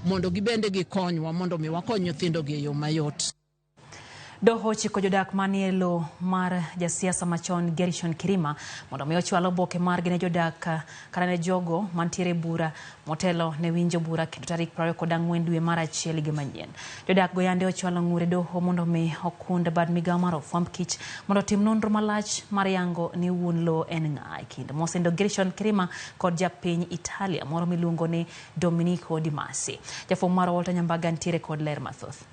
Mondo gibende gikonywa mondo mi wakony nyithindogi e yo mayot. Doho ochiko jodak manie lowo mar jasiasa machon Gerishon Kirima mondo mi ochwal oboke margi ne jodak kata ne jogo mantiere e bura motelo ne winjo bura kendo tarik 24 dwe mar achiel higa manyien. Jodak go yande ochwalo ng'ur e doho mondo mi okund bad migawo mar ofwamb kich mondo otim nonro malach mar yango ni wuon lowo en ng'a e kind mosenindo Gerishon Kirima kod japiny Italia moro miluongo ni Dominico Di Masi. Jafwambo marwa Walter Nyambaga nitiere kod ler mathoth.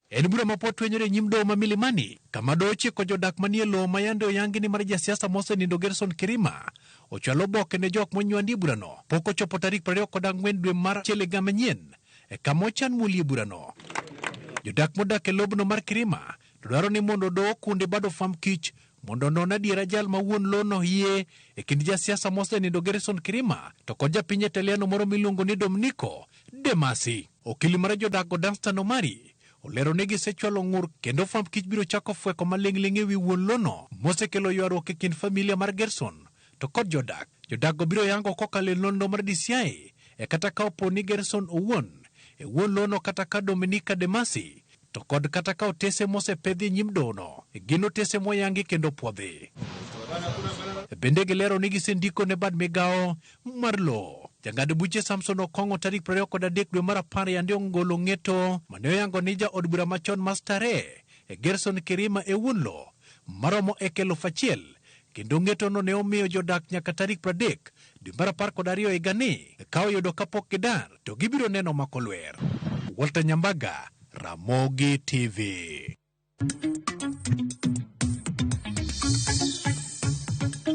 En bura ma pod twenyore e nyim doho ma Milimani, kama doho ochiko jodak manie lowo ma yande oyangi ni mar jasiasa mosenindo Gerson Kirima ochwal oboke ne jok monywandi e burano pok ochopo tarik 24 dwe mar achiel higa manyien e kama ochan mulie burano. Jodak modak e lobno mar Kirima to dwaro ni mondo doho okunde bad ofwamb kich mondo onon adiera jal ma wuon lono hie e kind jasiasa mosenindo Gerson Kirima to kod japiny Italiano moro miluongo ni Dominico De Masi. Okili mar jodak go Danstan Omari olero ni gisechwalo ng'ur kendo fwamb kich biro chako fweko maling'ling' e wi wuon lono mosekelo ywaruok e kind familia mar Gerson to kod jodak. Jodak go biro yango kokalo e nonro mar DCI e kata ka opo ni Gerson owuon e wuon lono kata ka Dominica De Masi to kod kata ka otese mosepedhi e nyim dohono gin otese moyangi kendo opuodhi. Bende gilero ni gisendiko ne bad migawo mar lowo. Jang'ad buche Samson Okong'o tarik 23 dwe mar apar yande ongolo ng'eto mane oyango ni jaod bura machon ma Starehe e Gerson Kirima e wuon lowo maromo eka 1000 kendo ng'etono ne omiyo jodak nyaka tarik 30 dwe mar 12 higani ka oyudo kapok gidar to gibiro neno mako lwer. Walter Nyambaga, Ramogi TV.